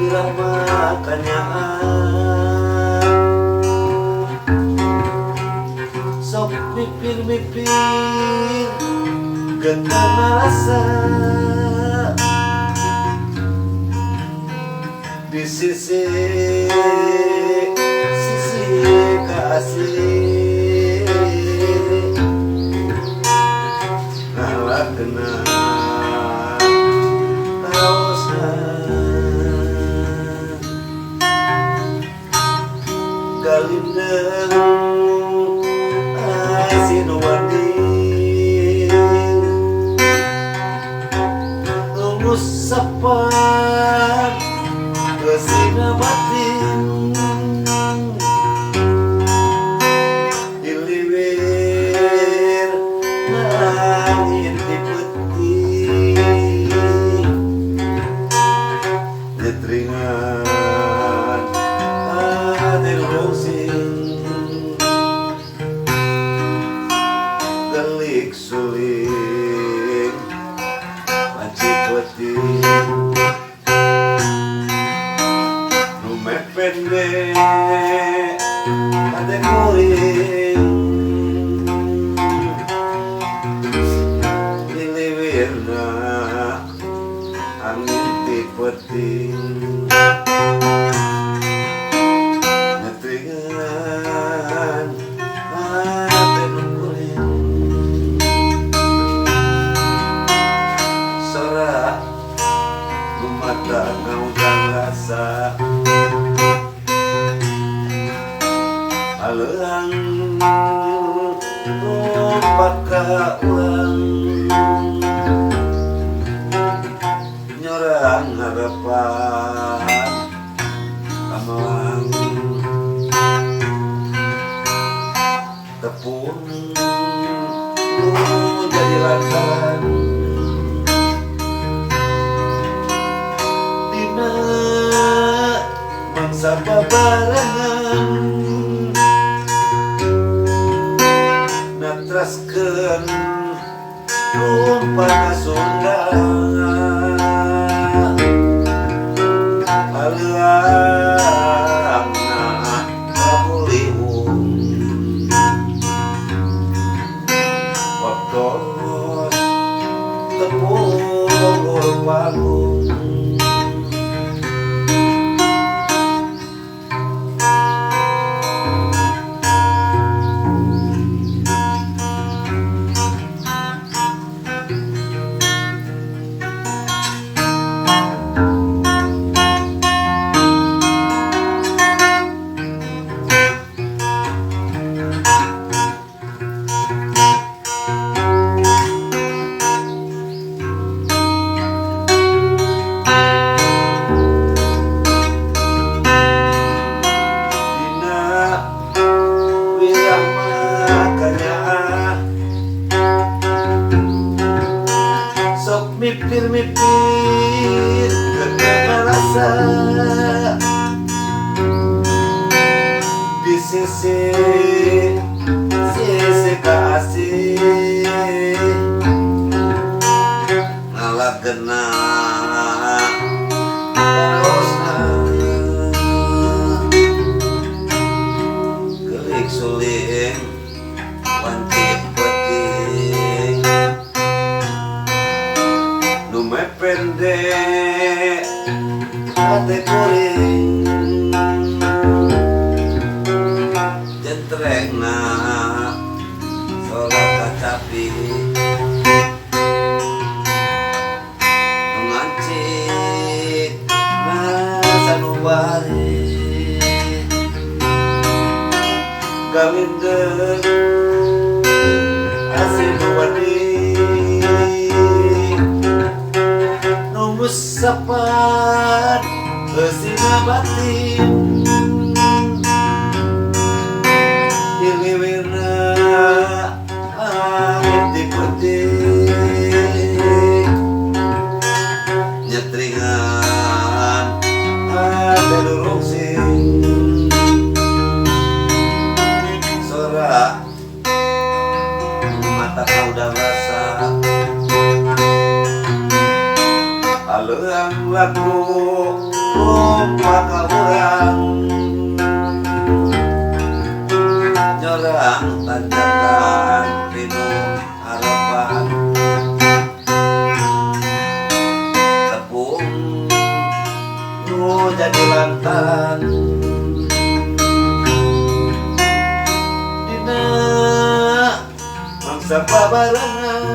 Bila makanya sok mipir-mipir getar rasa di sisi sisi kasih ngalakna taosna galindeng asin wanding ngusapan kesina batin diliwir angin di peuting nyetringan hate rungsing gelik suling panci peuting nu mepende hate kuring diliwirna angin ti peuting nyetringan hate nu kuring sora nu mata ngaudang rasa aleuang lompat ka urang nyorang harapan kamelang tepung nu jadi lantaran dina mangsa babarengan natraskeun rumpana Sunda aleuangna Prabu Liwung waktos tepung panggung. Dina wirah makanya sok mipir-mipir keur rasa di sisi sisi kasih ngalagena terusna gelik suling wanci peuting nu mepende hate kuring jentrengna sora kacapi nu ngancik na sanubari galindeng asin wadi nu musapan eusina batin diliwirna angin di peuting nyetringan hate nu rungsing sora mata kaudang rasa. Aleuang laku rupa ka urang, nyorang tanjakan tinu harapan, tepung nu jadi lantaran dina mangsa babarengan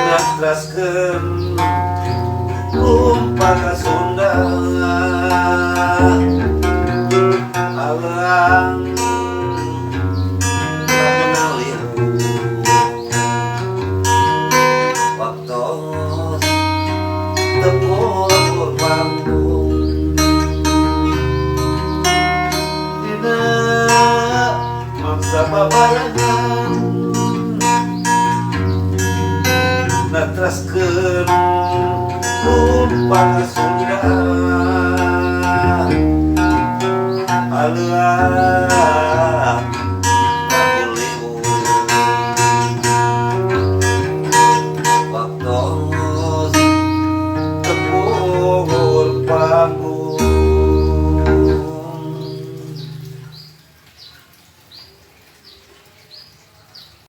natraskeun rupa ka Sunda. Aleuang lamun liru waktos tepung panggung dina mangsa babarengan natraskeun rupa ka Sunda. Aleuang lamun waktos tepung panggung.